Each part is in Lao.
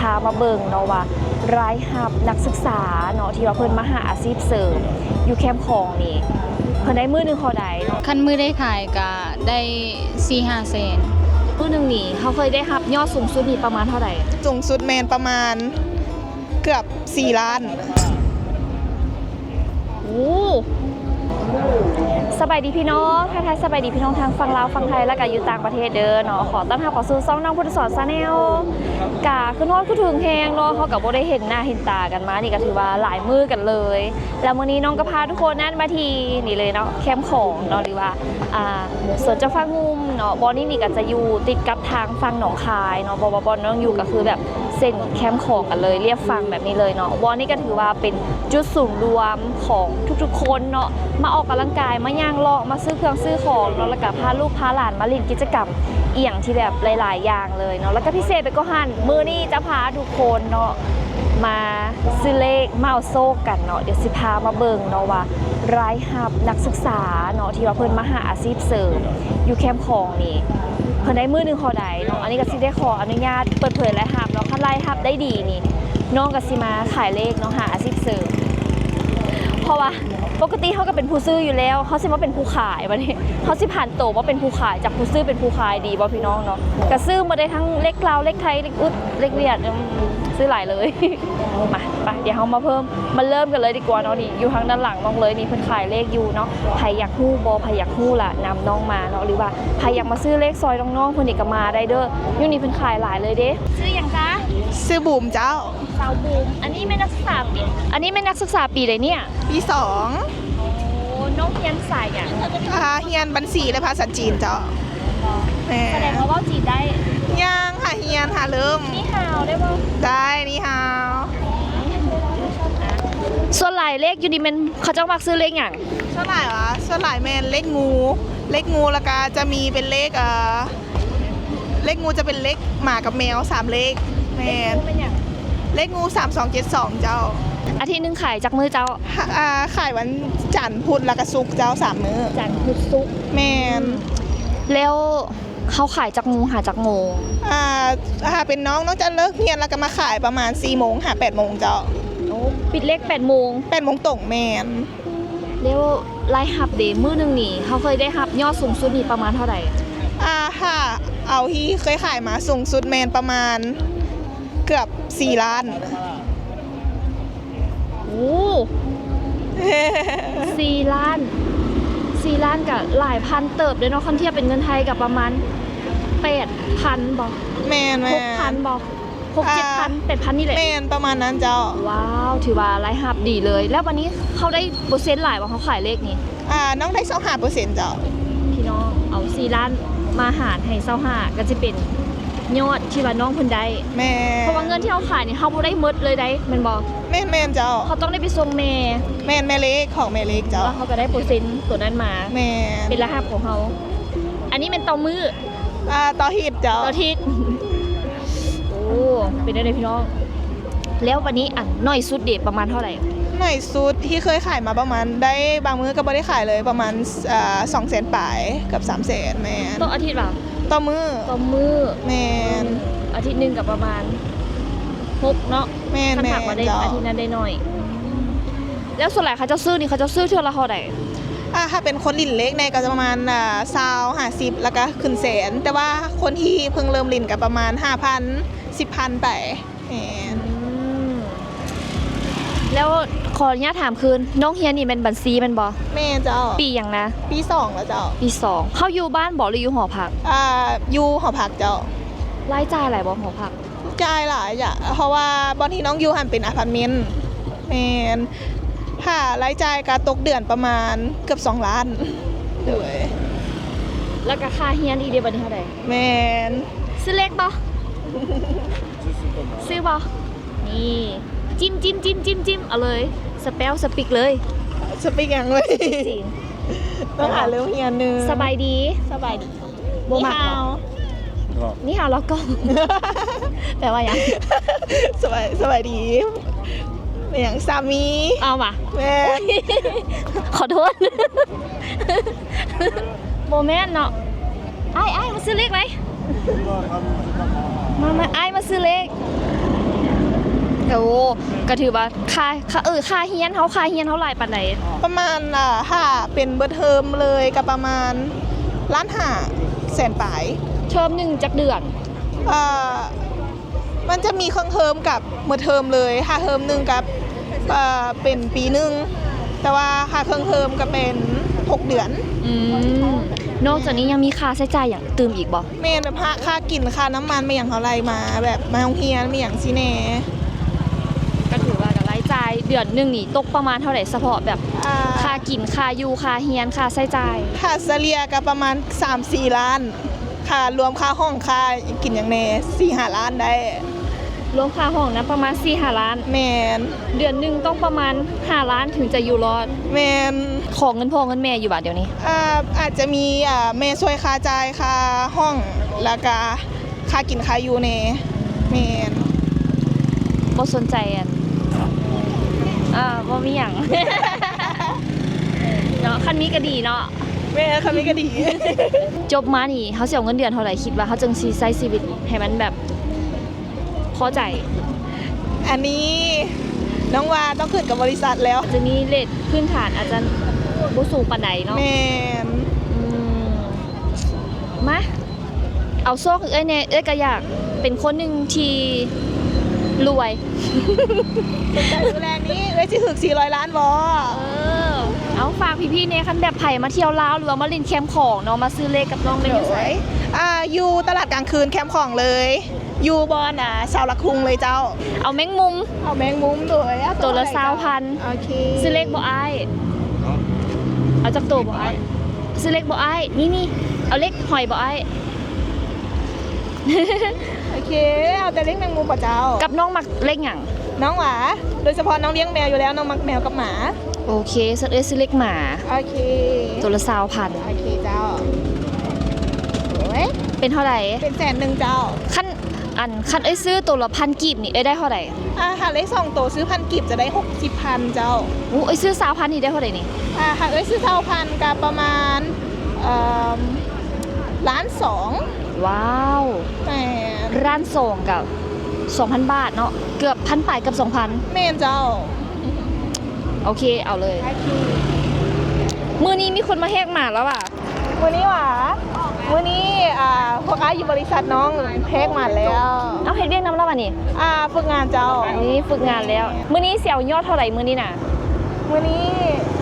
ພາມາເບິ່ງເນາະວ່າ ລາຍຮັບນັກສຶກສາເນາະ ທີ່ວ່າເພິ່ນມາຫາອາຊີບເສີມຢູ່ແຄມຂອງນີ້ ເພິ່ນໄດ້ມື້ໜຶ່ງເທົ່າໃດເນາະ? ຄັນມື້ໄດ້ຂາຍກະໄດ້ສີ່ຫ້າແສນ. ມື້ໜຶ່ງນີ້ເຮົາເຄີຍໄດ້ຮັບຍອດສູງສຸດນີ້ປະມານເທົ່າໃດ? ສູງສຸດແມ່ນປະມານເກືອບສີ່ລ້ານ. ໂອ້ ສະບາຍດີພີ່ນ້ອງ ທັກທາຍສະບາຍດີພີ່ນ້ອງທາງຝັ່ງລາວ ຝັ່ງໄທ ແລ້ວກະຢູ່ຕ່າງປະເທດເດີເນາະ. ຂໍຕ້ອນຮັບເຂົ້າສູ່ຊ່ອງນ້ອງພຸດທະສອນ Channel. ກະຄືຮອດຄືເຖິງແຮງເນາະ ເຮົາກະບໍ່ໄດ້ເຫັນໜ້າເຫັນຕາກັນມານີ້ກະຖືວ່າຫຼາຍມື້ກັນເລີຍ. ແລ້ວມື້ນີ້ນ້ອງກະພາທຸກຄົນນັ້ນມາທີ່ນີ້ເລີຍເນາະ ແຄມຂອງເນາະ ຫຼືວ່າ ອ່າ ສວນເຈົ້າຟ້າງຸ່ມເນາະ. ບ່ອນນີ້ນີ້ກະຈະຢູ່ຕິດກັບທາງຝັ່ງໜອງຄາຍເນາະ ເພາະວ່າບ່ອນນ້ອງຢູ່ກະຄືແບບ ເສັ້ນແຄມຂອງກັນເລີຍ ລຽບຝັ່ງແບບນີ້ເລີຍເນາະ. ບ່ອນນີ້ກະຖືວ່າເປັນຈຸດສູນລວມຂອງທຸກໆຄົນເນາະ ມາອອກກຳລັງກາຍ ມາຍ່າງເລາະ ມາຊື້ເຄື່ອງຊື້ຂອງເນາະ ແລ້ວກະພາລູກພາຫຼານມາຫຼິ້ນກິດຈະກຳອີ່ຫຍັງທີ່ແບບຫຼາຍໆຢ່າງເລີຍເນາະ. ແລ້ວກະພິເສດໄປກວ່າຫັ້ນ ມື້ນີ້ຈະພາທຸກຄົນເນາະ ມາຊື້ເລກ ມາເອົາໂຊກກັນເນາະ. ດຽວຊິພາມາເບິ່ງເນາະວ່າ ລາຍຮັບນັກສຶກສາເນາະ ທີ່ວ່າເພິ່ນມາຫາອາຊີບເສີມຢູ່ແຄມຂອງນີ້ ເພິ່ນໄດ້ມື້ໜຶ່ງເທົ່າໃດເນາະ? ອັນນີ້ກະຊິໄດ້ຂໍອະນຸຍາດເປີດເຜີຍລາຍຮັບເນາະ. ຄັນລາຍຮັບໄດ້ດີນີ້ ນ້ອງກະຊິມາຂາຍເລກເນາະ ຫາອາຊີບເສີມ. ເພາະວ່າປົກກະຕິເຮົາກະເປັນຜູ້ຊື້ຢູ່ແລ້ວ ເຮົາຊິມາເປັນຜູ້ຂາຍ ບາດນີ້ເຮົາຊິຜັນໂຕມາເປັນຜູ້ຂາຍ ຈາກຜູ້ຊື້ເປັນຜູ້ຂາຍ ດີບໍ່ພີ່ນ້ອງເນາະ? ກະຊື້ໝົດເລີຍ ທັງເລກລາວ ເລກໄທ ເລກອຸດ ເລກຫວຽດ ອືມ ຊື້ຫຼາຍເລີຍ. ມາ ໄປ ດຽວເຮົາມາເພີ່ມ ມາເລີ່ມກັນເລີຍດີກວ່າເນາະ. ນີ້ຢູ່ທາງດ້ານຫຼັງນ້ອງເລີຍນີ້ ເພິ່ນຂາຍເລກຢູ່ເນາະ. ໃຜຢາກຮູ້ບໍ່ ໃຜຢາກຮູ້ລະ ນຳນ້ອງມາເນາະ ຫຼືວ່າໃຜຢາກມາຊື້ເລກຊ່ອຍນ້ອງໆ ເພິ່ນນີ້ກະມາໄດ້ເດີ. ຢູ່ນີ້ເພິ່ນຂາຍຫຼາຍເລີຍເດ້. ຊື່ຫຍັງຈ໊ະ? ຊື່ບູມເຈົ້າ. ສາວບູມ ອັນນີ້ແມ່ນນັກສຶກສາປີ ອັນນີ້ແມ່ນນັກສຶກສາປີໃດເນຍ? ປີສອງ. ໂອ້ ນ້ອງຮຽນສາຍຫຍັງ? ອ່າ ຮຽນບັນຊີ ແລະ ພາສາຈີນເຈົ້າ. ແມ່ນ. ສະແດງວ່າເວົ້າຈີນໄດ້? ຍັງ ຫາຮຽນ ຫາເລີ່ມ. ນີ້ຮາວໄດ້ບໍ່? ໄດ້ ນີ້ຮາວ. ສ່ວນຫຼາຍເລກຢູ່ນີ້ແມ່ນເຂົາເຈົ້າມັກຊື້ເລກຫຍັງ? ສ່ວນຫຼາຍຫວາ? ສ່ວນຫຼາຍແມ່ນເລກງູ ເລກງູ ແລ້ວກະຈະມີເປັນເລກ ເອີ ເລກງູຈະເປັນເລກໝາກັບແມວສາມເລກ. ແມ່ນ. ເລກງູແມ່ນຫຍັງ? ເລກງູສາມສອງເຈັດສອງເຈົ້າ. ອາທິດໜຶ່ງຂາຍຈັກມື້ເຈົ້າ? ອາ ຂາຍວັນຈັນ ພຸດ ແລ້ວກະສຸກເຈົ້າ ສາມມື້. ຈັນ ພຸດ ສຸກ. ແມ່ນ. ອືມ ແລ້ວເຮົາຂາຍຈັກໂມງຫາຈັກໂມງ? ອາ ຖ້າເປັນນ້ອງ ນ້ອງຈະເລີກຮຽນແລ້ວກະມາຂາຍປະມານສີ່ໂມງຫາແປດໂມງເຈົ້າ. ໂອ້ ປິດເລກແປດໂມງ? ແປດໂມງຕົງ. ແມ່ນ. ແລ້ວລາຍຮັບເດ ມື້ໜຶ່ງນີ້ເຮົາເຄີຍໄດ້ຮັບຍອດສູງສຸດນີ້ປະມານເທົ່າໃດ? ອາ ຖ້າເອົາທີ່ເຄີຍຂາຍມາສູງສຸດແມ່ນປະມານເກືອບສີ່ລ້ານ. ໂອ້ ສີ່ລ້ານ ສີ່ລ້ານກະຫຼາຍພັນເຕີບເດ້ເນາະ. ຄັນທຽບເປັນເງິນໄທກະປະມານແປດພັນບໍ່? ແມ່ນໆ. ຫົກພັນບໍ່? ຫົກເຈັດພັນ ອ່າ ແປດພັນນີ້ແຫຼະ. ແມ່ນ ປະມານນັ້ນເຈົ້າ. ວ້າວ ຖືວ່າລາຍຮັບດີເລີຍ. ແລ້ວບາດນີ້ເຮົາໄດ້ເປີເຊັນຫຼາຍບໍ່ ເຮົາຂາຍເລກນີ້? ອ່າ ນ້ອງໄດ້ຊາວຫ້າເປີເຊັນເຈົ້າ. ພີ່ນ້ອງ ເອົາສີ່ລ້ານມາຫານໃຫ້ຊາວຫ້າ ກະຊິເປັນຍອດທີ່ວ່ານ້ອງເພິ່ນໄດ້. ແມ່ນ. ເພາະວ່າເງິນທີ່ເຮົາຂາຍນີ້ ເຮົາບໍ່ໄດ້ໝົດເລີຍໃດ໋ ແມ່ນບໍ່? ແມ່ນໆເຈົ້າ. ເຮົາຕ້ອງໄດ້ໄປສົ່ງແມ່. ແມ່ນ ແມ່ເລກ ຂອງແມ່ເລກເຈົ້າ. ແລ້ວເຮົາກະໄດ້ເປີເຊັນໂຕນັ້ນມາ. ແມ່ນ. ເປັນລາຍຮັບຂອງເຮົາ. ອັນນີ້ແມ່ນຕໍ່ມື້? ອ່າ ຕໍ່ທິດເຈົ້າ. ຕໍ່ທິດ. ໂອ້ ເປັນແນວໃດພີ່ນ້ອງ? ແລ້ວບາດນີ້ ອັນໜ້ອຍສຸດເດ ປະມານເທົ່າໃດ? ໜ້ອຍສຸດທີ່ເຄີຍຂາຍມາປະມານ ໄດ້ບາງມື້ກະບໍ່ໄດ້ຂາຍເລີຍ ປະມານ ອ່າ ສອງແສນປາຍ ເກືອບສາມແສນ. ແມ່ນ. ຕໍ່ອາທິດຫວາ? ຕໍ່ມື້. ຕໍ່ມື້. ແມ່ນ. ອາທິດໜຶ່ງກະປະມານຫົກເນາະ. ແມ່ນໆ ຄັນຫາກວ່າໄດ້ ເຈົ້າ. ອາທິດນັ້ນໄດ້ໜ້ອຍ. ແລ້ວສ່ວນຫຼາຍເຂົາເຈົ້າຊື້ນີ້ ເຂົາເຈົ້າຊື້ເທື່ອລະເທົ່າໃດ? ອ່າ ຖ້າເປັນຄົນຫຼິ້ນເລກແນ່ກະຈະປະມານ ອ່າ ຊາວ ຫ້າສິບ ແລ້ວກະຂຶ້ນແສນ. ແຕ່ວ່າຄົນທີ່ເພິ່ງເລີ່ມຫຼິ້ນກະປະມານຫ້າພັນ ສິບພັນໄປ. ແມ່ນ. ອືມ ແລ້ວຂໍອະນຸຍາດຖາມຄືນ ນ້ອງຮຽນນີ້ແມ່ນບັນຊີແມ່ນບໍ່? ແມ່ນເຈົ້າ. ປີຫຍັງນະ? ປີສອງແລ້ວເຈົ້າ. ປີສອງ. ເຮົາຢູ່ບ້ານບໍ່ ຫຼືຢູ່ຫໍພັກ? ອ່າ ຢູ່ຫໍພັກເຈົ້າ. ລາຍຈ່າຍຫຼາຍບໍ່ ຫໍພັກ? ຈ່າຍຫຼາຍເຈົ້າ ເພາະວ່າບ່ອນທີ່ນ້ອງຢູ່ຫັ້ນເປັນອາພາດເມັນ. ແມ່ນ. ຖ້າລາຍຈ່າຍກະຕົກເດືອນປະມານເກືອບສອງລ້ານ. ໂດຍ. ແລ້ວກະຄ່າຮຽນອີກເດ ບາດນີ້ເທົ່າໃດ? ແມ່ນ. ຊື້ເລກບໍ່? ຊື້ບໍ່? ນີ້ ຈິ້ມ ຈິ້ມ ຈິ້ມ ຈິ້ມ ຈິ້ມ ເອົາເລີຍ. ສະເປວ ສະປິກເລີຍ. ສະປິກຫຍັງເລີຍ? ຈີນ. ຕ້ອງຫາເລີ່ມຮຽນໜຶ່ງ. ສະບາຍດີ. ສະບາຍດີ. ບໍ່ມັກ. ນີ້ຮາວ ນີ້ຮາວລາວກອງ ແປວ່າຫຍັງ? ສະບາຍ ສະບາຍດີ. ແມ່ນຫຍັງ? ສາມີ. ເອົາຫວາ? ແມ່ນ. ຂໍໂທດ. ບໍ່ແມ່ນເນາະ. ອ້າຍ ອ້າຍ ມາຊື້ເລກໄວ. ມາ ມາ ອ້າຍມາຊື້ເລກ. ໂອ້ ກໍຖືວ່າຄ່າ ຄ່າ ເອີ ຄ່າຮຽນເຮົາ ຄ່າຮຽນເຮົາຫຼາຍປານໃດ? ປະມານ ອ່າ ຖ້າເປັນເບິດເທີມເລີຍກໍປະມານລ້ານຫ້າແສນປາຍ. ເທີມໜຶ່ງຈັກເດືອນ? ເອີ ມັນຈະມີເຄິ່ງເທີມກັບໝົດເທີມເລີຍ. ຖ້າເທີມໜຶ່ງກໍ ເອີ ເປັນປີໜຶ່ງ ແຕ່ວ່າຖ້າເຄິ່ງເທີມກໍເປັນຫົກເດືອນ. ອືມ ນອກຈາກນີ້ຍັງມີຄ່າໃຊ້ຈ່າຍຫຍັງຕື່ມອີກບໍ່? ແມ່ນ ແບບຄ່າ ຄ່າກິນ ຄ່ານ້ຳມັນ ແມ່ນຫຍັງ ເຮົາໄລ່ມາ ແບບມາໂຮງຮຽນ ແມ່ນຫຍັງຊີ້ແດ່. ກໍຖືວ່າກໍລາຍຈ່າຍເດືອນໜຶ່ງນີ້ຕົກປະມານເທົ່າໃດ ສະເພາະແບບ ອ່າ ຄ່າກິນ ຄ່າຢູ່ ຄ່າຮຽນ ຄ່າໃຊ້ຈ່າຍ? ຖ້າສະເລ່ຍກໍປະມານສາມສີ່ລ້ານ. ຄ່າ ລວມຄ່າຫ້ອງ ຄ່າກິນຫຍັງແດ່ ສີ່ຫ້າລ້ານໄດ້. ລວມຄ່າຫ້ອງນະປະມານສີ່ຫ້າລ້ານ. ແມ່ນ. ເດືອນໜຶ່ງຕ້ອງປະມານຫ້າລ້ານເຖິງຈະຢູ່ລອດ. ແມ່ນ. ຂໍເງິນພໍ່ເງິນແມ່ຢູ່ບາດດຽວນີ້? ອາ ອາດຈະມີ ອາ ແມ່ຊ່ວຍຄ່າຈ່າຍຄ່າຫ້ອງ ແລ້ວກະຄ່າກິນຄ່າຢູ່ແດ່. ແມ່ນ. ບໍ່ສົນໃຈອັນ ອາ ບໍ່ມີຫຍັງເນາະ ຄັນມີກໍດີເນາະ. ແມ່ນ ຄັນມີກໍດີ. ຈົບມານີ້ ເຮົາຊິເອົາເງິນເດືອນເທົ່າໃດ ຄິດວ່າເຮົາຈຶ່ງຊິໃຊ້ຊີວິດໃຫ້ມັນແບບພໍໃຈ? ອັນນີ້ນ້ອງວ່າຕ້ອງຂຶ້ນກັບບໍລິສັດແລ້ວ. ອາດຈະມີເຣດພື້ນຖານອາດຈະບໍ່ສູງປານໃດເນາະ. ແມ່ນ. ອືມ ມາ ເອົາໂຊກໃຫ້ເອື້ອຍແດ່ ເອື້ອຍກໍຢາກເປັນຄົນໜຶ່ງທີ່ລວຍ. ສົນໃຈມື້ແລງນີ້ ເອື້ອຍຊິຖືກສີ່ຮ້ອຍລ້ານບໍ່? ເອີ ເອົາ ຝາກພີ່ໆແດ່ ຄັນແບບໃຜມາທ່ຽວລາວ ຫຼືວ່າມາຫຼິ້ນແຄມຂອງເນາະ ມາຊື້ເລກກັບນ້ອງໄດ້ຢູ່ໃສ? ໂດຍ ອ່າ ຢູ່ຕະຫຼາດກາງຄືນແຄມຂອງເລີຍ ຢູ່ບ່ອນ ອ່າ ເສົາຫຼັກຮຸ່ງເລີຍເຈົ້າ. ເອົາແມງມຸມ ເອົາແມງມຸມ ໂດຍ ເອົາໂຕລະຊາວພັນ. ໂອເຄ ຊື້ເລກບໍ່ອ້າຍ? ເອົາຈັກໂຕບໍ່ອ້າຍ? ຊື້ເລກບໍ່ອ້າຍ? ນີ້ໆ ເອົາເລກຫອຍບໍ່ອ້າຍ? ໂອເຄ ເອົາແຕ່ເລກແມງມຸມບໍ່ເຈົ້າ? ກັບນ້ອງມັກເລກຫຍັງ? ນ້ອງຫວາ ໂດຍສະເພາະນ້ອງລ້ຽງແມວຢູ່ແລ້ວ ນ້ອງມັກແມວກັບໝາ. ໂອເຄ ຊັ້ນເອື້ອຍຊື້ເລກໝາ. ໂອເຄ ໂຕລະຊາວພັນ. ໂອເຄເຈົ້າ. ໂອ້ຍ ເປັນເທົ່າໃດ? ເປັນແສນໜຶ່ງເຈົ້າ. ຄັນ ອັນ ຄັນເອື້ອຍຊື້ໂຕລະພັນກີບນີ້ ເອື້ອຍໄດ້ເທົ່າໃດ? ອ່າ ຖ້າເລກສອງໂຕຊື້ພັນກີບຈະໄດ້ຫົກສິບພັນເຈົ້າ. ໂອ້ ເອື້ອຍຊື້ຊາວພັນນີ້ໄດ້ເທົ່າໃດນີ້? ອ່າ ຖ້າເອື້ອຍຊື້ຊາວພັນກໍປະມານ ເອີ່ມ ລ້ານສອງ. ວ້າວ ແມ່ນ ລ້ານສອງກັບສອງພັນບາດເນາະ ເກືອບພັນປາຍ ເກືອບສອງພັນ. ແມ່ນເຈົ້າ. ໂອເຄ ເອົາເລີຍ. ໂອເຄ ມື້ນີ້ມີຄົນມາແຮກໝາແລ້ວຫວາ? ມື້ນີ້ຫວາ? ມື້ນີ້ ອ່າ ພວກອ້າຍຢູ່ບໍລິສັດນ້ອງແຮກໝາແລ້ວ. ເອົາ ເຮັດວຽກນຳລາວຫວານີ້? ອ່າ ຝຶກງານເຈົ້າ. ນີ້ຝຶກງານແລ້ວ. ມື້ນີ້ຊິເອົາຍອດເທົ່າໃດມື້ນີ້ນະ? ມື້ນີ້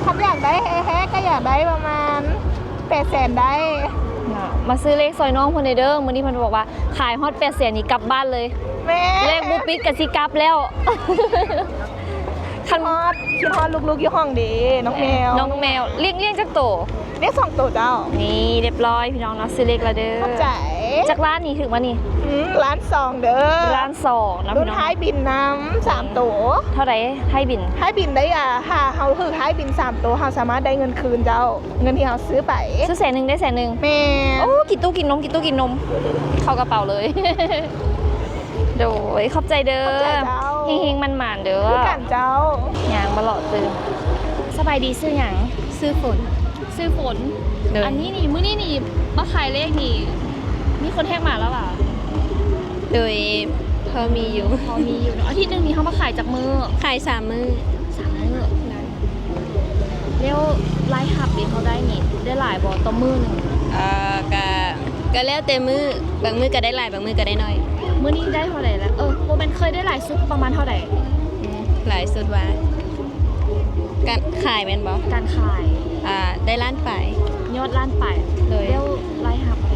ຄັນຢາກໄດ້ແຮກໆ ກໍຢາກໄດ້ປະມານ ແປດແສນໄດ້ເນາະ. ມາຊື້ເລກຊ່ອຍນ້ອງເພິ່ນແດ່ເດີ ມື້ນີ້ເພິ່ນບອກວ່າຂາຍຮອດແປດແສນນີ້ກັບບ້ານເລີຍ. ແມ່ນ ເລກບໍ່ປິດກໍຊິກັບແລ້ວ. ຄັນ ຄິດຮອດ ຄິດຮອດລູກໆຢູ່ຫ້ອງເດ ນ້ອງແມວ ນ້ອງແມວ. ລ້ຽງ ລ້ຽງຈັກໂຕ? ລ້ຽງສອງໂຕເຈົ້າ. ນີ້ ຮຽບຮ້ອຍພີ່ນ້ອງເນາະ ຊື້ເລກແລ້ວເດີ. ຂອບໃຈ. ຈັກລ້ານນີ້ຖືກມານີ້? ອືມ ລ້ານສອງເດີ ລ້ານສອງເນາະ. ລຸ້ນທ້າຍບິນນຳ ສາມໂຕ. ເທົ່າໃດທ້າຍບິນ? ທ້າຍບິນໄດ້ ອ່າ ຖ້າເຮົາຖືກທ້າຍບິນສາມໂຕ ເຮົາສາມາດໄດ້ເງິນຄືນເຈົ້າ. ເງິນທີ່ເຮົາຊື້ໄປ. ຊື້ແສນໜຶ່ງໄດ້ແສນໜຶ່ງ. ແມ່ນ. ໂອ້ ກິນຕູ້ກິນນົມ ກິນຕູ້ກິນນົມ ເຂົ້າກະເປົາເລີຍ. ໂດຍ ຂອບໃຈເດີ. ຂອບໃຈເຈົ້າ. ເຮງໆ ໝານໆ ເດີ. ຄືກັນເຈົ້າ. ຍ່າງມາເລາະຕື່ມ. ສະບາຍດີ ຊື່ຫຍັງ? ຊື່ຝົນ. ຊື່ຝົນ. ໂດຍ. ອັນນີ້ນີ້ ມື້ນີ້ນີ້ມາຂາຍເລກນີ້ ມີຄົນແຮກໝາແລ້ວຫວາ? ໂດຍ ພໍມີຢູ່ ພໍມີຢູ່ເນາະ. ອາທິດໜຶ່ງນີ້ເຮົາມາຂາຍຈັກມື້? ຂາຍສາມມື້. ສາມມື້. ແລ້ວລາຍຮັບທີ່ເຮົາໄດ້ນີ້ ໄດ້ຫຼາຍບໍ່ຕໍ່ມື້ໜຶ່ງ? ເອີ ກະ ກະແລ້ວແຕ່ມື້ ບາງມື້ກະໄດ້ຫຼາຍ ບາງມື້ກະໄດ້ໜ້ອຍ. ມື້ນີ້ໄດ້ເທົ່າໃດລະ? ເອີ ບໍ່ແມ່ນ ເຄີຍໄດ້ຫຼາຍສຸດປະມານເທົ່າໃດ? ອືມ ຫຼາຍສຸດວ່າ ການຂາຍແມ່ນບໍ່? ການຂາຍ ອ່າ ໄດ້ລ້ານປາຍ. ຍອດລ້ານປາຍ. ໂດຍ. ແລ້ວລາຍຮັບເດ?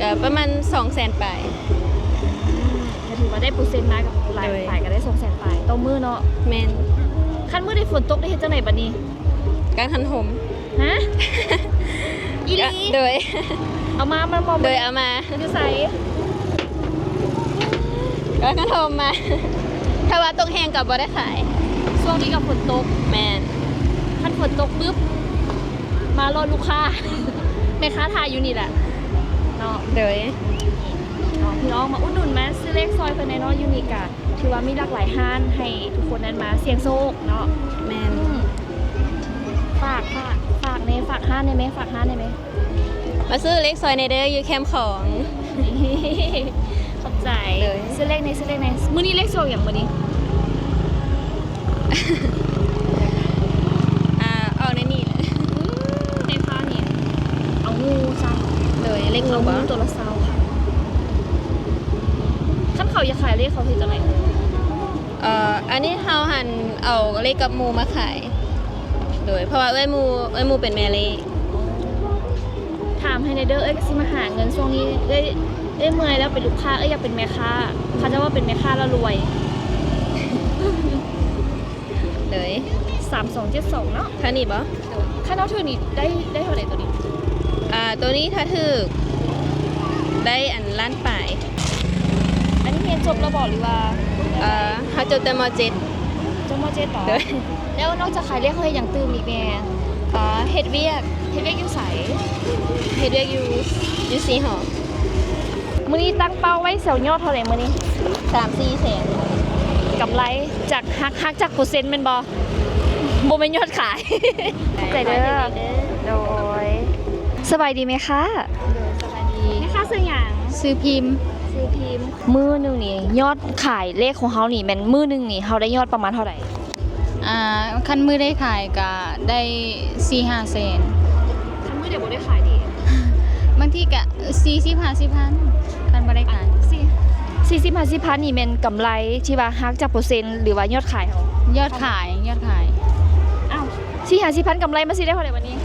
ກະປະມານສອງແສນປາຍ. ອືມ ກໍຖືວ່າໄດ້ເປີເຊັນມາກັບລາຍ ໂດຍ ຂາຍກໍໄດ້ສອງແສນປາຍຕໍ່ມື້ເນາະ. ແມ່ນ. ຄັນມື້ໃດຝົນຕົກໄດ້ເຮັດຈັ່ງໃດບັດນີ້? ກາງຄັນຫົມ. ຮະ? ອີ່ຫຼີ? ໂດຍ. ເອົາມາ ມາ ມາ. ໂດຍ ເອົາມາ. ຢູ່ໃສ? ກາງຄັນຫົມມາ. ຖ້າວ່າຕົກແຮງກໍບໍ່ໄດ້ຂາຍ. ຊ່ວງນີ້ກໍຝົນຕົກ. ແມ່ນ. ຄັນຝົນຕົກປຶບ ມາໂລດລູກຄ້າ ແມ່ຄ້າຖ້າຢູ່ນີ້ແຫຼະເນາະ. ໂດຍ. ເນາະ ພີ່ນ້ອງມາອຸດໜູນ ມາຊື້ເລກຊ່ອຍເພິ່ນແດ່ເນາະ. ຢູ່ນີ້ກະຖືວ່າມີຫຼາກຫຼາຍຮ້ານໃຫ້ທຸກຄົນນັ້ນມາສ່ຽງໂຊກເນາະ. ແມ່ນ. ອືມ ຝາກ ຝາກ ຝາກແດ່ ຝາກຮ້ານໄດ້ໄໝ? ຝາກຮ້ານໄດ້ໄໝ? ມາຊື້ເລກຊ່ອຍແດ່ເດີ ຢູ່ແຄມຂອງ. ຂອບໃຈ. ໂດຍ. ຊື້ເລກແດ່ ຊື້ເລກແດ່. ມື້ນີ້ເລກຊ່ອຍຫຍັງມື້ນີ້? ອ່າ ອອກໃນນີ້ແຫຼະ. ອືມ ແມ່ຄ້ານີ້ເອົາງູຊະ. ໂດຍ ເລັກງູ ເອົາງູຕົວລະຊາວພັນ. ຄັນເຂົາຢາກຂາຍເລກ ເຂົາເຮັດຈັ່ງໃດ? ເອີ ອັນນີ້ເຮົາຫັ້ນເອົາເລກກັບໝູ່ມາຂາຍ. ໂດຍ ເພາະວ່າເອື້ອຍໝູ່ ເອື້ອຍໝູ່ເປັນແມ່ເລກ. ຖາມໃຫ້ແດ່ເດີ ເອື້ອຍກະຊິມາຫາເງິນຊ່ວງນີ້. ເອື້ອຍ ເອື້ອຍເມື່ອຍແລ້ວເປັນລູກຄ້າ ເອື້ອຍຢາກເປັນແມ່ຄ້າ. ເຂົາເຈົ້າວ່າເປັນແມ່ຄ້າແລ້ວລວຍ. ໂດຍ ສາມສອງເຈັດສອງເນາະ. ເທົ່ານີ້ບໍ່? ໂດຍ ຄັນເອົາຖືກນີ້ໄດ້ ໄດ້ເທົ່າໃດໂຕນີ້? ອ່າ ໂຕນີ້ຖ້າຖືກໄດ້ອັນລ້ານປາຍ. ອັນນີ້ຮຽນຈົບແລ້ວບໍ່ ຫຼືວ່າ? ເອີ ເຮົາຈົບແຕ່ ມໍເຈັດ. ຈົບ ມໍເຈັດ ເບາະ? ໂດຍ ແລ້ວນອກຈາກຂາຍເລກ ເຮົາເຮັດຫຍັງຕື່ມອີກແດ່? ອ່າ ເຮັດວຽກ. ເຮັດວຽກຢູ່ໃສ? ເຮັດວຽກຢູ່ ຢູ່ຊີຫໍ. ມື້ນີ້ຕັ້ງເປົ້າໄວ້ຊິເອົາຍອດເທົ່າໃດມື້ນີ້? ສາມສີ່ແສນ. ກຳໄລຈາກ ຫັກ ຫັກຈາກເປີເຊັນແມ່ນບໍ່? ບໍ່ແມ່ນຍອດຂາຍ. ຂອບໃຈເດີ. ໂດຍ ສະບາຍດີແມ່ຄ້າ. ໂດຍ ສະບາຍດີ. ແມ່ຄ້າຊື່ຫຍັງ? ຊື່ພິມ. ຊື່ພິມ. ມື້ໜຶ່ງນີ້ ຍອດຂາຍເລກຂອງເຮົານີ້ ແມ່ນມື້ໜຶ່ງນີ້ ເຮົາໄດ້ຍອດປະມານເທົ່າໃດ? ອ່າ ຄັນມື້ໄດ້ຂາຍກະໄດ້ສີ່ຫ້າແສນ. ຄັນມື້ດຽວບໍ່ໄດ້ຂາຍເດ? ບາງທີກະສີ່ສິບຫ້າສິບພັນ ຄັນບໍ່ໄດ້ຂາຍ. ສີ່ສິບຫ້າສິບພັນນີ້ແມ່ນກຳໄລທີ່ວ່າຫັກຈາກເປີເຊັນ ຫຼືວ່າຍອດຂາຍເຮົາ? ຍອດຂາຍ ຍອດຂາຍ. ອ້າວ ສີ່ຫ້າສິບພັນ ກຳໄລມັນຊິໄດ້ເທົ່າໃດບາດນີ້?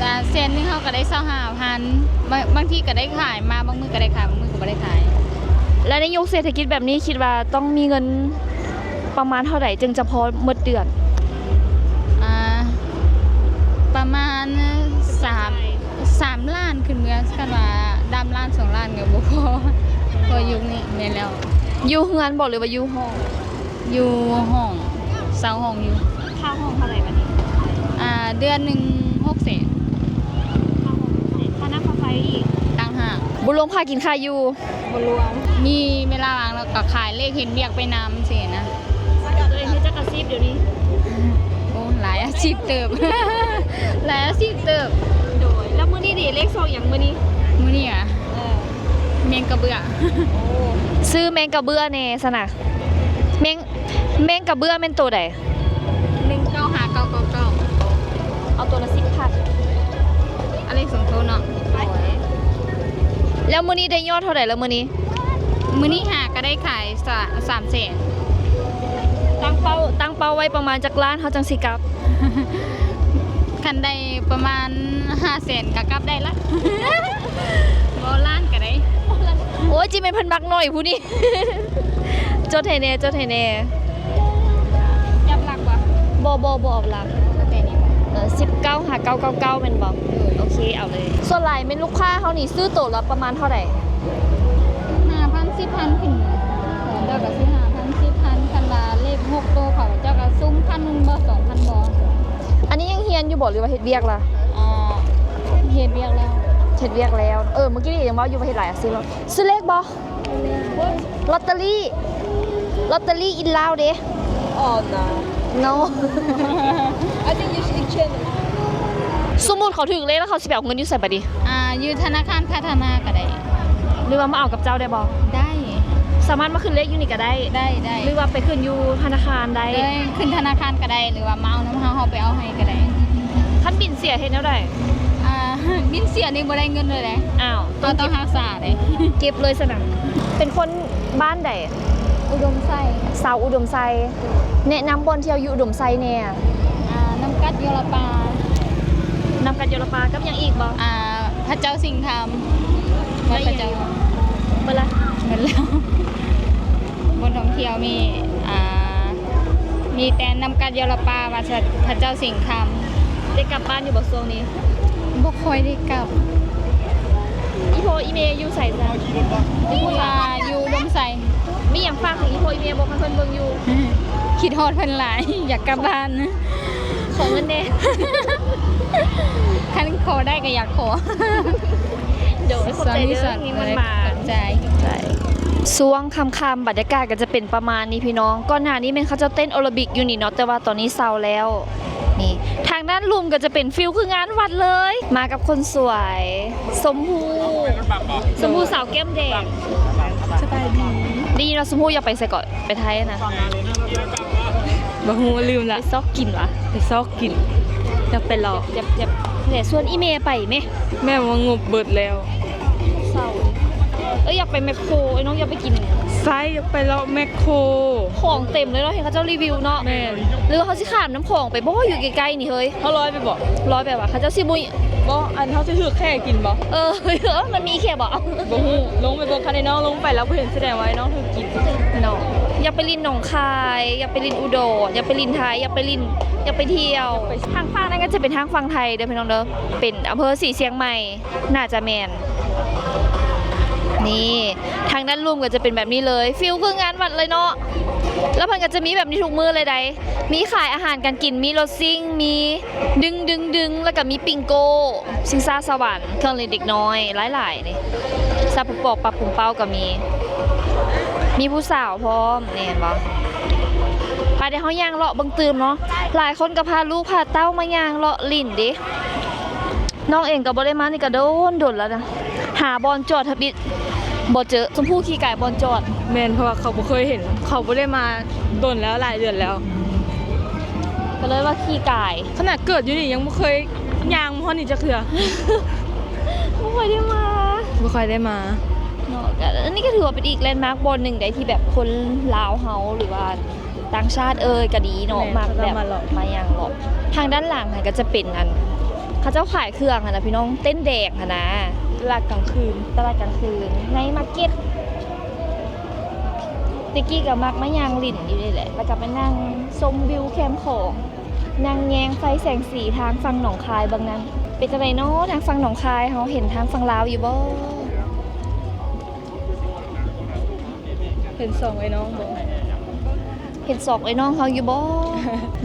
ກະແສນໜຶ່ງເຮົາກະໄດ້ຊາວຫ້າພັນ. ບາງ ບາງທີກະໄດ້ຂາຍມາ ບາງມື້ກະໄດ້ຂາຍ ບາງມື້ກະບໍ່ໄດ້ຂາຍ. ແລະໃນຍຸກເສດຖະກິດແບບນີ້ ຄິດວ່າຕ້ອງມີເງິນ ປະມານເທົ່າໃດຈຶ່ງຈະພໍໝົດເດືອນ? ອ່າ ປະມານສາມ ສາມລ້ານຂຶ້ນເມືອ. ຄັນວ່າດຳລ້ານສອງລ້ານກະບໍ່ພໍ ເພາະຍຸກນີ້. ແມ່ນແລ້ວ. ຢູ່ເຮືອນບໍ່ ຫຼືວ່າຢູ່ຫ້ອງ? ຢູ່ຫ້ອງ ເຊົ່າຫ້ອງຢູ່. ຄ່າຫ້ອງເທົ່າໃດບາດນີ້? ອ່າ ເດືອນໜຶ່ງຫົກແສນ. ຄ່າຫ້ອງຫົກແສນ ຄ່ານ້ຳຄ່າໄຟອີກຕ່າງຫາກ. ບໍ່ລວມຄ່າກິນຄ່າຢູ່. ບໍ່ລວມ. ມີເວລາວ່າງແລ້ວກະຂາຍເລກເຮັດວຽກໄປນຳຊີ້ນະ. ຕົວເອງເຮັດຈັກອາຊີບດຽວນີ້? ໂອ້ ຫຼາຍອາຊີບເຕີບ ຫຼາຍອາຊີບເຕີບ. ໂດຍ ແລ້ວມື້ນີ້ເດ ເລກຊອງຫຍັງມື້ນີ້? ມື້ນີ້ຫວາ? ເອີ ແມງກະເບື້ອ. ໂອ້ ຊື້ແມງກະເບື້ອແດ່ຊັ້ນນະ. ແມງ ແມງກະເບື້ອແມ່ນໂຕໃດ? ໜຶ່ງເກົ້າຫ້າເກົ້າເກົ້າເກົ້າ. ເອົາໂຕລະສິບພັນ. ອັນເລກສອງໂຕເນາະ. ໂດຍ ແລ້ວມື້ນີ້ໄດ້ຍອດເທົ່າໃດລະມື້ນີ້? ມື້ນີ້ຫາກະໄດ້ຂາຍສາມແສນ. ຕັ້ງເປົ້າ ຕັ້ງເປົ້າໄວ້ປະມານຈັກລ້ານເຮົາຈັ່ງຊິກັບ? ຄັນໄດ້ປະມານຫ້າແສນກະກັບໄດ້ລະ. ບໍ່ ລ້ານກະໄດ້. ໂອ້ຍ ຈິແມ່ນເພິ່ນມັກໜ້ອຍຜູ້ນີ້. ຈົດໃຫ້ແດ່ ຈົດໃຫ້ແດ່. ຈັບຫຼັກບໍ່? ບໍ່ ບໍ່ ບໍ່ເອົາຫຼັກ. ເອົາແຕ່ນີ້ບໍ່? ເອີ ສິບເກົ້າຫ້າເກົ້າເກົ້າເກົ້າແມ່ນບໍ່? ໂດຍ. ໂອເຄ ເອົາເລີຍ. ສ່ວນຫຼາຍແມ່ນລູກຄ້າເຮົານີ້ຊື້ໂຕລະປະມານເທົ່າໃດ? ຫ້າພັນ ສິບພັນຂຶ້ນ. ເຂົາເຈົ້າກະຊື້ຫ້າພັນ ສິບພັນ ຄັນວ່າເລກຫົກໂຕ ເຂົາເຈົ້າກະຊຸມພັນໜຶ່ງບໍ່ ສອງພັນບໍ່. ອັນນີ້ຍັງຮຽນຢູ່ບໍ່ ຫຼືວ່າເຮັດວຽກລະ? ອ່າ ເຮັດວຽກແລ້ວ. ເຮັດວຽກແລ້ວ. ເອີ ມື້ກີ້ນີ້ຍັງເວົ້າຢູ່ວ່າເຮັດຫຼາຍອາຊີບ. ຊື້ເລກບໍ່? ລອດເຕີຣີ ລອດເຕີຣີອິນລາວເດ. Oh no. No. I think you should change. ສົມມຸດເຂົາຖືກເລກແລ້ວ ເຂົາຊິໄປເອົາເງິນຢູ່ໃສບາດນີ້? ອ່າ ຢູ່ທະນາຄານພັດທະນາກະໄດ້. ຫຼືວ່າມາເອົາກັບເຈົ້າໄດ້ບໍ່? ໄດ້. ສາມາດມາຂຶ້ນເລກຢູ່ນີ້ກະໄດ້? ໄດ້ ໄດ້. ຫຼືວ່າໄປຂຶ້ນຢູ່ທະນາຄານໄດ້? ໄດ້ ຂຶ້ນທະນາຄານກະໄດ້ ຫຼືວ່າມາເອົານຳເຮົາ ເຮົາໄປເອົາໃຫ້ກະໄດ້. ຄັນບິນເສຍເຮັດແນວໃດ? ອ່າ ບິນເສຍນີ້ບໍ່ໄດ້ເງິນເລີຍເດ. ອ້າວ. ເຮົາຕ້ອງຮັກສາເດ້. ເກັບເລີຍຊັ້ນນະ. ເປັນຄົນບ້ານໃດ? ອຸດົມໄຊ. ຊາວອຸດົມໄຊ. ແນະນຳບ່ອນທ່ຽວຢູ່ອຸດົມໄຊແດ່. ອ່າ ນ້ຳກັດ ໂຢລະປາ. ນ້ຳກັດ ໂຢລະປາ ກັບຫຍັງອີກບໍ່? ອ່າ ພະເຈົ້າສິງຄຳ. ວັດພະເຈົ້າ. ເບິດລະ? ເບິດແລ້ວ. ບ່ອນທ່ອງທ່ຽວມີ ອ່າ ມີແຕ່ນ້ຳກັດ ໂຢລະປາ ວັດພະເຈົ້າສິງຄຳ. ໄດ້ກັບບ້ານຢູ່ບໍ່ຊ່ວງນີ້? ບໍ່ຄ່ອຍໄດ້ກັບ. ອີ່ພໍ່ອີ່ແມ່ຢູ່ໃສຊະ? ອ່າ ຢູ່ອຸດົມໄຊ. ມີຫຍັງຝາກເຖິງອີ່ພໍ່ອີ່ແມ່ບໍ່ ຄັນເພິ່ນເບິ່ງຢູ່? ຄິດຮອດເພິ່ນຫຼາຍ ຢາກກັບບ້ານ. ຂໍເງິນແດ່. ຄັນຂໍໄດ້ກະຢາກຂໍ. ໂດຍ ຂອບໃຈເດີ. ຂອບໃຈ. ຊ່ວງຄ່ຳໆ ບັນຍາກາດກະຈະເປັນປະມານນີ້ພີ່ນ້ອງ. ກ່ອນໜ້ານີ້ແມ່ນເຂົາເຈົ້າເຕັ້ນໂອລາບິກຢູ່ນີ້ເນາະ ແຕ່ວ່າຕອນນີ້ເຊົາແລ້ວ. ນີ້ ທາງດ້ານລຸ່ມກະຈະເປັນຟີລຄືງານວັດເລີຍ. ມາກັບຄົນສວຍ ຊົມພູ ຊົມພູສາວແກ້ມແດງ. ສະບາຍດີ. ໄດ້ຍິນວ່າຊົມພູຢາກໄປໃສເກາະ? ໄປໄທນະ. ບໍ່ຮູ້ ລືມລະ ໄປຊອກກິນຫວາ? ໄປຊອກກິນ ຢາກໄປເລາະ. ຢາກ ຢາກ ແຕ່ຊວນອີ່ແມ່ໄປແມ? ແມ່ວ່າງົບເບິດແລ້ວ. ເຊົາ ເອີຍ ຢາກໄປແມັກໂຄ ເອີຍ ນ້ອງຢາກໄປກິນ. ໃຊ່ ຢາກໄປເລາະແມັກໂຄ. ຂອງເຕັມເລີຍເນາະ ເຫັນເຂົາເຈົ້າຣີວິວເນາະ. ແມ່ນ. ຫຼືວ່າເຮົາຊິຂ້າມນ້ຳຂອງໄປບໍ່? ຢູ່ໃກ້ໆນີ້ເຮີ້ຍ. ເຮົາລອຍໄປບໍ່? ລອຍໄປຫວາ? ເຂົາເຈົ້າຊິບໍ່ ບໍ່ ອັນ ເຮົາຊິຖືກແຂ້ກິນບໍ່? ເອີ ມັນມີແຂ້ບໍ່? ບໍ່ຮູ້ ລົງໄປເບິ່ງ. ຄັນໄອ້ນ້ອງລົງໄປແລ້ວບໍ່ເຫັນ ສະແດງວ່າໄອ້ນ້ອງຖືກກິນເນາະ. ຢາກໄປຫຼິ້ນໜອງຄາຍ ຢາກໄປຫຼິ້ນອຸດອນ ຢາກໄປຫຼິ້ນໄທ ຢາກໄປຫຼິ້ນ ຢາກໄປທ່ຽວ. ທາງຝັ່ງນັ້ນກໍຈະເປັນທາງຝັ່ງໄທເດີພີ່ນ້ອງເດີ ເປັນອຳເພີສີຊຽງໃໝ່ ໜ້າຈະແມ່ນ. ນີ້ ທາງດ້ານລຸ່ມກໍຈະເປັນແບບນີ້ເລີຍ ຟີລຄືງານວັດເລີຍເນາະ. ແລ້ວເພິ່ນກໍຈະມີແບບນີ້ທຸກມື້ເລີຍໃດ໋ ມີຂາຍອາຫານການກິນ ມີລົດຊິ່ງ ມີດຶງໆໆ ແລ້ວກໍມີປິງໂກ້ ຊິງຊ້າສະຫວັນ ເຄື່ອງຫຼິ້ນເດັກນ້ອຍຫຼາຍໆ ນີ້ ຊາປູປອກ ປາປຸງເປົ້າກໍມີ ມີຜູ້ສາວພ້ອມ ນີ້ເຫັນບໍ່? ພາເຮົາຍ່າງເລາະເບິ່ງຕື່ມເນາະ ຫຼາຍຄົນກໍພາລູກພາເຕົ້າມາຍ່າງເລາະຫຼິ້ນເດ້. ນ້ອງເອງກໍບໍ່ໄດ້ມານີ້ກໍໂດນ ໂດນແລ້ວນະ ຫາບ່ອນຈອດທຳອິດບໍ່ເຈີ. ຊົມພູຂີ້ກາຍບ່ອນຈອດ. ແມ່ນ ເພາະວ່າເຂົາບໍ່ເຄີຍເຫັນ ເຂົາບໍ່ໄດ້ມາດົນແລ້ວ ຫຼາຍເດືອນແລ້ວ ກໍເລີຍວ່າຂີ້ກາຍ. ຂະໜາດເກີດຢູ່ນີ້ຍັງບໍ່ເຄີຍຍ່າງມາຮອດນີ້ຈັກເທື່ອ. ບໍ່ຄ່ອຍໄດ້ມາ ບໍ່ຄ່ອຍໄດ້ມາເນາະ. ກໍອັນນີ້ກໍຖືວ່າເປັນອີກແລນມາກບ່ອນໜຶ່ງໃດ໋ ທີ່ແບບຄົນລາວເຮົາ ຫຼືວ່າຕ່າງຊາດເອີຍກໍດີເນາະ ແມ່ນ ມັກແບບ ເຂົາເຈົ້າມາເລາະ ມາຍ່າງເລາະ. ທາງດ້ານຫຼັງຫັ້ນກໍຈະເປັນອັນ ເຂົາເຈົ້າຂາຍເຄື່ອງຫັ້ນນະພີ່ນ້ອງ ເຕັ້ນແດງຫັ້ນນະ ຕະຫຼາດກາງຄືນ ຕະຫຼາດກາງຄືນ ໄນມາເກັດ. ແຕ່ກີ້ກໍມັກມາຍ່າງຫຼິ້ນຢູ່ນີ້ແຫຼະ ແລ້ວກໍມານັ່ງຊົມວິວແຄມຂອງ ນັ່ງແຍງໄຟແສງສີທາງຝັ່ງໜອງຄາຍເບິ່ງນັ້ນ. ເປັນຈັ່ງໃດເນາະ ທາງຝັ່ງໜອງຄາຍເຮົາ ເຫັນທາງຝັ່ງລາວຢູ່ບໍ່? ເຫັນສອງໄອ້ນ້ອງບໍ່? ເຫັນສອງໄອ້ນ້ອງເຮົາຢູ່ບໍ່?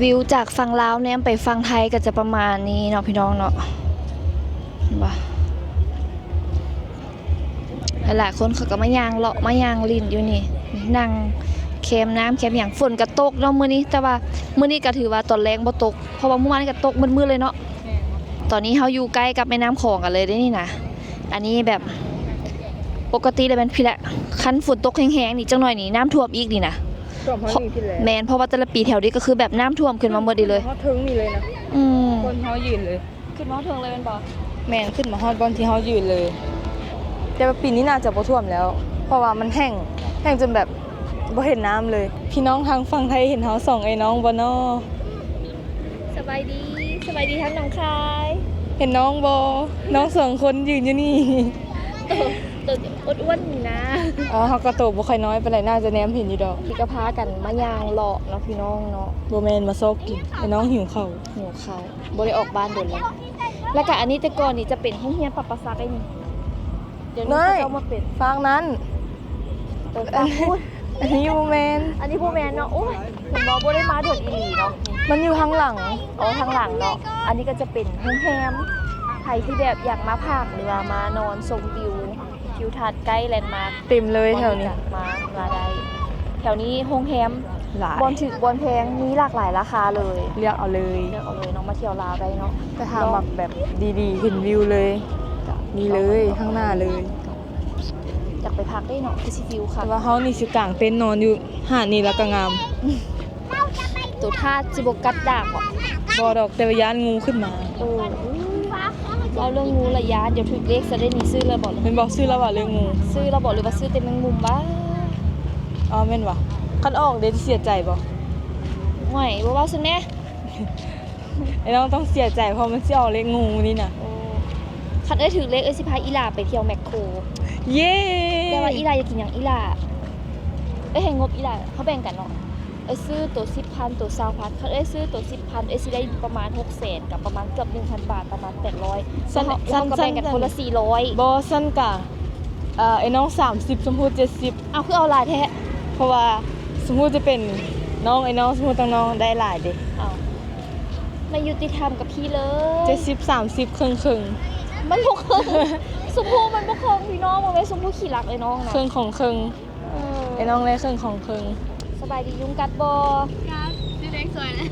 ວິວຈາກຝັ່ງລາວແນມໄປຝັ່ງໄທກໍຈະປະມານນີ້ເນາະ ພີ່ນ້ອງເນາະ ເຫັນບໍ່? ຫຼາຍໆຄົນເຂົາກໍມາຍ່າງເລາະມາຍ່າງຫຼິ້ນຢູ່ນີ້ ນັ່ງແຄມນ້ຳແຄມຫຍັງ. ຝົນກໍຕົກເນາະມື້ນີ້ ແຕ່ວ່າມື້ນີ້ກໍຖືວ່າຕອນແລງບໍ່ຕົກ ເພາະວ່າມື້ວານນີ້ກໍຕົກມືດໆເລີຍເນາະ. ຕອນນີ້ເຮົາຢູ່ໃກ້ກັບແມ່ນ້ຳຂອງກັນເລີຍເດ້ນີ້ນະ. ອັນນີ້ແບບປົກກະຕິແລ້ວແມ່ນພີ້ແຫຼະ ຄັນຝົນຕົກແຮງໆນີ້ ຈັກໜ້ອຍນີ້ນ້ຳຖ້ວມອີກນີ້ນະ. ຖ້ວມຮອດນີ້ພີ້ແຫຼະ. ແມ່ນ ເພາະວ່າແຕ່ລະປີແຖວນີ້ກໍຄືແບບນ້ຳຖ້ວມຂຶ້ນມາໝົດນີ້ເລີຍ ຮອດເທິງນີ້ເລີຍນະ. ອືມ ບ່ອນເຮົາຢືນເລີຍ. ຂຶ້ນມາຮອດເທິງເລີຍແມ່ນບໍ່? ແມ່ນ ຂຶ້ນມາຮອດບ່ອນທີ່ເຮົາຢືນເລີຍ. ແຕ່ວ່າປີນີ້ໜ້າຈະບໍ່ຖ້ວມແລ້ວ ເພາະວ່າມັນແຫ້ງ ແຫ້ງຈົນແບບບໍ່ເຫັນນ້ຳເລີຍ. ພີ່ນ້ອງທາງຝັ່ງໄທເຫັນເຮົາສອງໄອ້ນ້ອງບໍ່ນໍ? ສະບາຍດີ ສະບາຍດີທາງໜອງຄາຍ. ເຫັນນ້ອງບໍ່? ນ້ອງສອງຄົນຢືນຢູ່ນີ້ ໂຕ ໂຕອ້ວນໆນີ້ນະ. ເອີ ເຮົາກໍໂຕບໍ່ຄ່ອຍນ້ອຍປານໃດ ໜ້າຈະແນມເຫັນຢູ່ດອກ. ນີ້ກໍພາກັນມາຍ່າງເລາະເນາະ ພີ່ນ້ອງເນາະ. ບໍ່ແມ່ນມາຊອກກິນ ໄອ້ນ້ອງຫິວເຂົ້າ ຫິວເຂົ້າ. ບໍ່ໄດ້ອອກບ້ານດົນແລ້ວ. ແລ້ວກະອັນນີ້ແຕ່ກ່ອນນີ້ຈະເປັນໂຮງຮຽນປະປະສັກໄດ໋ນີ້. ດຽວນີ້ເຂົາເຈົ້າມາເປັນ ຟາກນັ້ນ ເອີ ຟາກພຸ້ນ. ອັນນີ້ບໍ່ແມ່ນ ອັນນີ້ບໍ່ແມ່ນເນາະ. ໂອ້ຍ ເຫັນບໍ່ ບໍ່ໄດ້ມາດົນອີ່ຫຼີເນາະ. ມັນຢູ່ທາງຫຼັງ. ອໍ ທາງຫຼັງເນາະ. ອັນນີ້ກໍຈະເປັນໂຮງແຮມ ໃຜທີ່ແບບຢາກມາພັກ ຫຼືວ່າມານອນຊົມວິວ ທິວທັດໃກ້ແລນມາກ ເຕັມເລີຍແຖວນີ້ ມາ ມາໄດ້. ແຖວນີ້ໂຮງແຮມຫຼາຍ ບ່ອນຖືກບ່ອນແພງ ມີຫຼາກຫຼາຍລາຄາເລີຍ. ເລືອກເອົາເລີຍ ເລືອກເອົາເລີຍເນາະ. ມາທ່ຽວລາວໄດ້ເນາະ ໄປຫາມັກແບບດີໆ ເຫັນວິວເລີຍ ນີ້ເລີຍ ຂ້າງໜ້າເລີຍ. ຢາກໄປພັກເດ້ເນາະ ຄືຊິຟິວຄັກ. ແຕ່ວ່າເຮົານີ້ຊິກາງເຕັນນອນຢູ່ຫາດນີ້ລະກະງາມ. ໂຕທາດຊິບໍ່ກັດດາກບໍ່? ບໍ່ດອກ ແຕ່ວ່າຢ້ານງູຂຶ້ນມາ. ເອີ ເວົ້າເລື່ອງງູລະຢ້ານ ດຽວຖືກເລກຊະເດ້ນີ້. ຊື້ແລ້ວບໍ່? ແມ່ນບໍ່? ຊື້ແລ້ວຫວາເລື່ອງງູ? ຊື້ແລ້ວບໍ່ ຫຼືວ່າຊື້ແຕ່ແມງມຸມຫວາ? ອໍ ແມ່ນຫວາ? ຄັນອອກເດ້ ຈະເສຍໃຈບໍ່? ໂອ້ຍ ບໍ່ເວົ້າຊັ້ນແດ່. ໄອ້ນ້ອງຕ້ອງເສຍໃຈ ເພາະມັນຊິອອກເລກງູນີ້ນະ. ໂອ້ ຄັນເອື້ອຍຖືກເລກ ເອື້ອຍຊິພາອີ່ຫຼ້າໄປທ່ຽວແມັກໂຄ. ເຢ້ ແຕ່ວ່າອີ່ຫຼ້າຢາກກິນຫຍັງ ອີ່ຫຼ້າ ເອື້ອຍໃຫ້ງົບອີ່ຫຼ້າ ເຮົາແບ່ງກັນເນາະ. ເອື້ອຍຊື້ໂຕສິບພັນ ໂຕຊາວພັນ. ຄັນເອື້ອຍຊື້ໂຕສິບພັນ ເອື້ອຍຊິໄດ້ປະມານຫົກແສນ ກັບປະມານເກືອບໜຶ່ງພັນບາດ ປະມານແປດຮ້ອຍ. ຊັ້ນ ເຮົາ ຊັ້ນ ເຮົາກໍແບ່ງກັນ ຊັ້ນ ຄົນລະສີ່ຮ້ອຍ. ບໍ່ ຊັ້ນກະ ເອີ ໄອ້ນ້ອງສາມສິບ ຊົມພູເຈັດສິບ. ເອົ້າ ຄືເອົາຫຼາຍແທ້? ເພາະວ່າຊົມພູຈະເປັນນ້ອງໄອ້ນ້ອງ ຊົມພູຕ້ອງນ້ອງໄດ້ຫຼາຍເດ້. ເອົ້າ ມັນຍຸຕິທຳກັບພີ່ເລີຍ. ເຈັດສິບ ສາມສິບ ເຄິ່ງໆ. ມັນບໍ່ເຄິ່ງ ຊົມພູມັນບໍ່ເຄິ່ງ ພີ່ນ້ອງ. ມັນເປັນຊົມພູຂີ້ລັກເລີຍນ້ອງນະ. ເຄິ່ງຂອງເຄິ່ງ. ເອີ ໄອ້ນ້ອງໄດ້ເຄິ່ງຂອງເຄິ່ງ. ສະບາຍດີ ຍຸງກັດບໍ່? ກັດ ຊື້ເລກຊ່ອຍແດ່.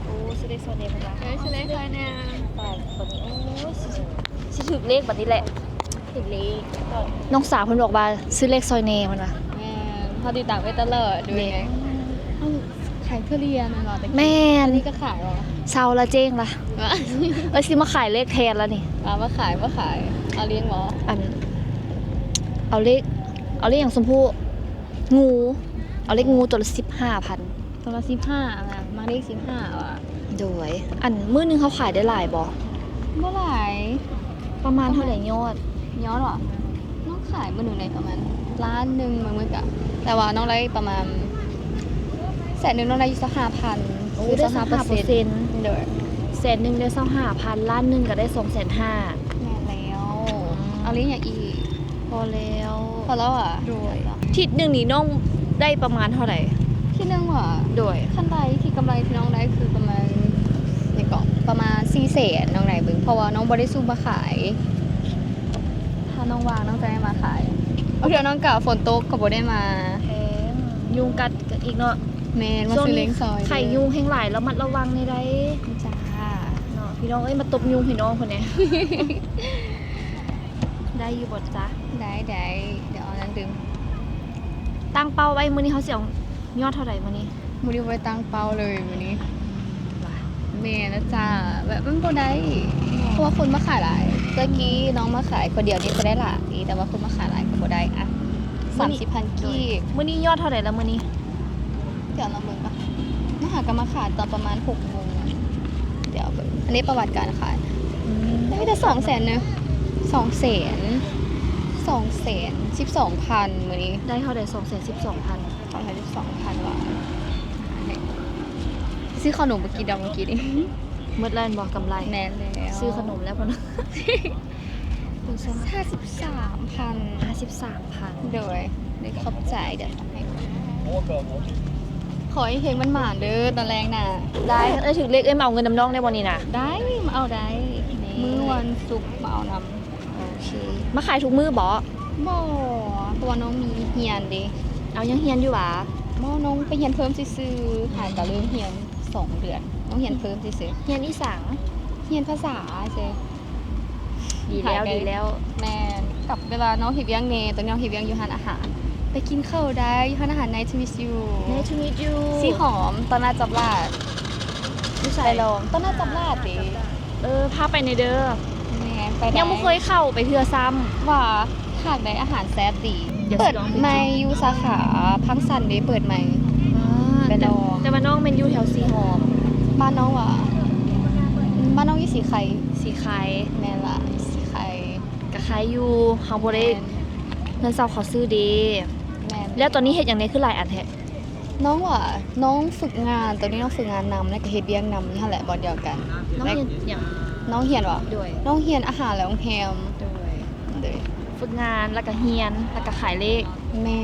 ໂອ້ ຊື້ເລກຊ່ອຍແດ່ເພິ່ນວ່າ. ເອີ ຊື້ເລກຊ່ອຍແດ່. ຕາຍ ບັດນີ້ ໂອ້ຍ ຊິ ຊິຖືກເລກບັດນີ້ແຫຼະ. ຖືກເລກ. ນ້ອງສາວເພິ່ນບອກວ່າຊື້ເລກຊ່ອຍແດ່ເພິ່ນວ່າ. ແມ່ນ ເຮົາຕິດຕາມໄວ້ຕະຫຼອດເດ້. ເອີ ເອົ້າ ຂາຍທຸລຽນແມ່ນບໍ່? ແມ່ນ. ອັນນີ້ກໍຂາຍບໍ່? ເຊົາລະເຈັງລະ ວ່າ ເອີຍ ຊິມາຂາຍເລກແທນລະນີ້. ວ່າ ບໍ່ຂາຍ ບໍ່ຂາຍ. ເອົາລຽນບໍ່? ອັນ ເອົາເລກ ເອົາເລກຫຍັງ ຊົມພູ? ງູ ເອົາເລກງູ ໂຕລະສິບຫ້າພັນ. ໂຕລະສິບຫ້ານະ ມັກເລກສິບຫ້າຫວາ? ໂດຍ. ອັນ ມື້ໜຶ່ງເຮົາຂາຍໄດ້ຫຼາຍບໍ່? ບໍ່ຫຼາຍ. ປະມານເທົ່າໃດຍອດ? ຍອດຫວາ? ນ້ອງຂາຍມື້ໜຶ່ງໄດ້ປະມານລ້ານໜຶ່ງບາງມື້ກະ ແຕ່ວ່ານ້ອງໄດ້ປະມານແສນໜຶ່ງ ນ້ອງໄດ້ຢູ່ຊາວຫ້າພັນ. ໂອ້ ໄດ້ຊາວຫ້າເປີເຊັນ. ໂດຍ. ແສນໜຶ່ງໄດ້ຊາວຫ້າພັນ ລ້ານໜຶ່ງກໍໄດ້ສອງແສນຫ້າ. ແມ່ນແລ້ວ. ອືມ ເອົາເລກຫຍັງອີກ? ພໍແລ້ວ. ພໍແລ້ວຫວາ? ໂດຍ. ທິດໜຶ່ງນີ້ນ້ອງໄດ້ປະມານເທົ່າໃດ? ທິດໜຶ່ງຫວາ? ໂດຍ. ຄັນໄດ້ທີ່ກຳໄລທີ່ນ້ອງໄດ້ຄືປະມານ ຫຍັງເກາະ ປະມານສີ່ແສນ ນ້ອງໄດ້ເບິ່ງ ເພາະວ່ານ້ອງບໍ່ໄດ້ສູ້ມາຂາຍ. ຖ້ານ້ອງວ່າງນ້ອງຈະໄດ້ມາຂາຍ. ບາງເທື່ອນ້ອງກະຝົນຕົກກໍບໍ່ໄດ້ມາ. ແພງ ຍຸງກັດອີກເນາະ. ແມ່ນ ມາຊື້ເລກຊ່ອຍ. ໄຂ້ຍຸງແຮງຫຼາຍ ລະມັດລະວັງແດ່ໃດ໋. ຈ້າ ເນາະ ພີ່ນ້ອງເອີຍ ມາຕົບຍຸງໃຫ້ນ້ອງເພິ່ນແດ່. ໄດ້ຢູ່ບໍ່ຈ໊ະ? ໄດ້ ໄດ້ ດຽວເອົານັ້ນດຶງ. ຕັ້ງເປົ້າໄວ້ມື້ນີ້ເຮົາຊິເອົາຍອດເທົ່າໃດມື້ນີ້? ມື້ນີ້ບໍ່ໄດ້ຕັ້ງເປົ້າເລີຍມື້ນີ້. ຫວາ? ແມ່ນລະຈ້າ ແບບມັນບໍ່ໄດ້. ເພາະວ່າຄົນມາຂາຍຫຼາຍ. ແຕ່ກີ້ນ້ອງມາຂາຍຄົນດຽວນີ້ກໍໄດ້ຫຼາຍ ແຕ່ວ່າຄົນມາຂາຍຫຼາຍກໍບໍ່ໄດ້. ອະ ມື້ນີ້ ສາມສິບພັນກີບ. ມື້ນີ້ຍອດເທົ່າໃດລະມື້ນີ້? ດຽວລອງເບິ່ງກ່ອນ. ມາຫາກໍມາຂາຍຕອນປະມານຫົກໂມງ. ດຽວເບິ່ງ ອັນນີ້ປະຫວັດການຂາຍ. ອືມ ມີແຕ່ສອງແສນເນາະ. ສອງແສນ ສອງແສນສິບສອງພັນມື້ນີ້. ໄດ້ເທົ່າໃດ? ສອງແສນສິບສອງພັນ. ສອງແສນສິບສອງພັນຫວາ? ຊື້ເຂົ້າໜົມມາກິນດອກມື້ກີ້ນີ້. ໝົດແລ້ວແມ່ນບໍ່? ກຳໄລ. ແມ່ນແລ້ວ. ຊື້ເຂົ້າໜົມແລ້ວພຸ້ນນະ. ຫ້າສິບສາມພັນ. ຫ້າສິບສາມພັນ. ໂດຍ ໄດ້ ຂອບໃຈເດີ. ຂໍໃຫ້ເຮັງໝານໆເດີຕອນແລງນະ. ໄດ້. ເອີຍ ຖືກເລກ ເອີຍ ມາເອົາເງິນນຳນ້ອງໄດ້ບໍ່ນີ້ນະ? ໄດ້ ມາເອົາໄດ້. ມື້ວັນສຸກມາເອົານຳ. ໂອເຄ. ມາຂາຍທຸກມື້ບໍ? ບໍ່ ເພາະວ່ານ້ອງມີຮຽນເດ. ເອົາ ຍັງຮຽນຢູ່ຫວາ? ບໍ່ ນ້ອງໄປຮຽນເພີ່ມຊື່ໆ. ຫາກະເລີ່ມຮຽນສອງເດືອນ. ນ້ອງຮຽນເພີ່ມຊື່ໆ. ຮຽນອີ່ສັງ? ຮຽນພາສາເຊ. ດີແລ້ວ ດີແລ້ວ. ແມ່ນ ກັບເວລານ້ອງເຮັດວຽກແດ່ ຕອນນີ້ນ້ອງເຮັດວຽກຢູ່ຮ້ານອາຫານ. ໄປກິນເຂົ້າໄດ້ຢູ່ຮ້ານອາຫານ Nice to meet you. Nice to meet you. ສີຫອມ ຕະຫຼາດຈັບລາດ. ຢູ່ໃສ? ໄປລອງ ຕະຫຼາດຈັບລາດເດ. ເອີ ພາໄປແດ່ເດີ. ແມ່ນ ໄປໄດ້. ຍັງບໍ່ເຄີຍເຂົ້າໄປເທື່ອຊ້ຳ. ຫວາ? ຫາກໄດ້ອາຫານແຊບດີ. ເປີດໃໝ່ຢູ່ສາຂາພັກສັນເດ ເປີດໃໝ່. ອ່າ ໄປລອງ. ແຕ່ ແຕ່ວ່ານ້ອງແມ່ນຢູ່ແຖວສີຫອມ. ບ້ານນ້ອງຫວາ? ບ້ານນ້ອງຢູ່ສີໄຄ. ສີໄຄ. ແມ່ນລະ ສີໄຄ. ກະໄຄຢູ່ ເຮົາບໍ່ໄດ້ ແມ່ນ ເຮືອນເຊົ່າເຂົາຊື້ເດ. ແມ່ນ. ແລ້ວຕອນນີ້ເຮັດຫຍັງແດ່ ຄືຫຼາຍອັນແທ້? ນ້ອງຫວາ? ນ້ອງຝຶກງານ ຕອນນີ້ນ້ອງຝຶກງານນຳ ແລ້ວກະເຮັດວຽກນຳຢູ່ຫັ້ນແຫຼະ ບ່ອນດຽວກັນ. ນ້ອງຮຽນຫຍັງ? ນ້ອງຮຽນຫວາ? ໂດຍ. ນ້ອງຮຽນອາຫານ ແລະ ໂຮງແຮມ. ໂດຍ. ໂດຍ. ຝຶກງານ ແລ້ວກະຮຽນ ແລ້ວກະຂາຍເລກ. ແມ່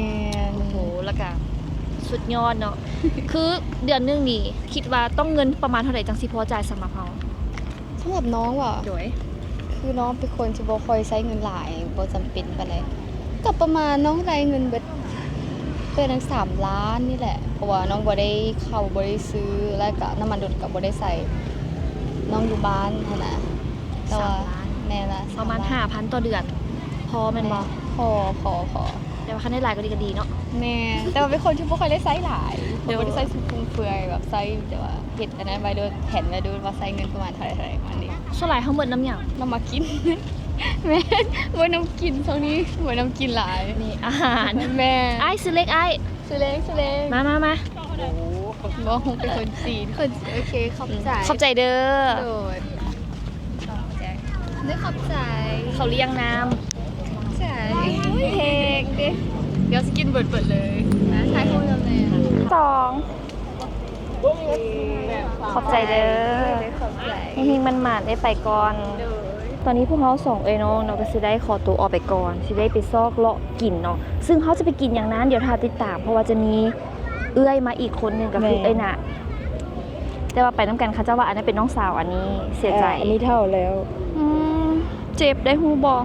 ນ. ໂອ້ໂຫ ແລ້ວກະສຸດຍອດເນາະ. ຄືເດືອນໜຶ່ງນີ້ ຄິດວ່າຕ້ອງເງິນປະມານເທົ່າໃດ ຈັ່ງຊິພໍຈ່າຍສຳລັບເຮົາ? ສຳລັບນ້ອງຫວາ? ໂດຍ. ຄືນ້ອງເປັນຄົນທີ່ບໍ່ຄ່ອຍໃຊ້ເງິນຫຼາຍ ບໍ່ຈຳເປັນປານໃດ. ກໍປະມານນ້ອງໄດ້ເງິນເບິດເທື່ອໜຶ່ງສາມລ້ານນີ້ແຫຼະ ເພາະວ່ານ້ອງບໍ່ໄດ້ເຂົ້າ ບໍ່ໄດ້ຊື້ ແລ້ວກະນ້ຳມັນລົດກໍບໍ່ໄດ້ໃສ່. ນ້ອງຢູ່ບ້ານຫັ້ນນະ. ແຕ່ວ່າ ສາມລ້ານ. ແມ່ນລະ. ປະມານຫ້າພັນຕໍ່ເດືອນ ພໍແມ່ນບໍ່? ພໍ ພໍ ພໍ. ແຕ່ວ່າຄັນໄດ້ຫຼາຍກວ່ານີ້ກໍດີເນາະ. ແມ່ນ. ແຕ່ວ່າເປັນຄົນທີ່ບໍ່ຄ່ອຍໄດ້ໃຊ້ຫຼາຍ. ໂດຍ. ບໍ່ໄດ້ໃຊ້ສຸມຟຸມເຟືອຍ ແບບໃຊ້ແຕ່ວ່າເຮັດອັນນັ້ນໄວ້ໂດຍ ແຜນໄວ້ໂດຍວ່າໃຊ້ເງິນປະມານເທົ່າໃດເທົ່າໃດປະມານນີ້. ສ່ວນຫຼາຍເຮົາເໝິດນຳຫຍັງ? ນຳມາກິນ. ແມ່ນ. ເໝິດນຳກິນ ຊ່ວງນີ້ເໝິດນຳກິນຫຼາຍ. ນີ້ອາຫານ. ແມ່ນ. ອ້າຍ ຊື້ເລກອ້າຍ. ຊື້ເລກ ຊື້ເລກ. ມາ ມາ ມາ. ບໍ່ ເຮົາເປັນຄົນຈີນ. ຄົນ ໂອເຄ ຂອບໃຈ. ຂອບໃຈເດີ. ໂດຍ. ໄດ້ຂອບໃຈ. ເຂົາລ້ຽງນ້ຳ. ໃຈ. ໂອ້ຍ ແຮງເດ້. ດຽວຊິກິນເບິດໆເລີຍ. ນະ ຖ່າຍຮູບນຳແດ່. ສອງ. ຂອບໃຈເດີ. ຂອບໃຈ. ເຮງໆໝານໆເດ້ ໄປກ່ອນ. ໂດຍ. ຕອນນີ້ພວກເຮົາສອງເອື້ອຍນ້ອງເນາະ ກໍຊິໄດ້ຂໍຕົວອອກໄປກ່ອນ ຊິໄດ້ໄປຊອກເລາະກິນເນາະ. ຊຶ່ງເຮົາຈະໄປກິນຫຍັງນັ້ນ ດຽວຖ້າຕິດຕາມ ເພາະວ່າຈະມີເອື້ອຍມາອີກຄົນໜຶ່ງ ກໍຄືເອື້ອຍນະ. ແມ່ນ. ແຕ່ວ່າໄປນຳກັນ ເຂົາເຈົ້າວ່າອັນນັ້ນເປັນນ້ອງສາວ ອັນນີ້ເສຍໃຈ. ເອີ ອັນນີ້ເຖົ້າແລ້ວ. ອືມ ເຈັບໄດ້ຮູ້ບໍ່?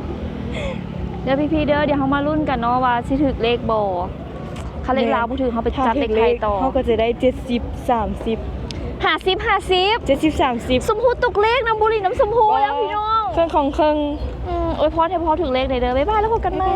ເດີພີ່ໆເດີ ດຽວເຮົາມາລຸ້ນກັນເນາະວ່າຊິຖືກເລກບໍ່. ຄັນເລກລາວບໍ່ຖືກ ເຮົາໄປຈັດເລກໄທຕໍ່. ເຮົາກໍຈະໄດ້ເຈັດສິບ ສາມສິບ ຫ້າສິບ ຫ້າສິບ ເຈັດສິບ ສາມສິບ. ຊົມພູຖືກເລກນຳ ບໍ່ຫຼິ້ນນຳຊົມພູແລ້ວພີ່ນ້ອງ. ເຄິ່ງຂອງເຄິ່ງ. ອືມ ອວຍພອນໃຫ້ພໍ່ຖືກເລກແດ່ເດີ. ບາຍບາຍ ແລ້ວພົບກັນໃໝ່.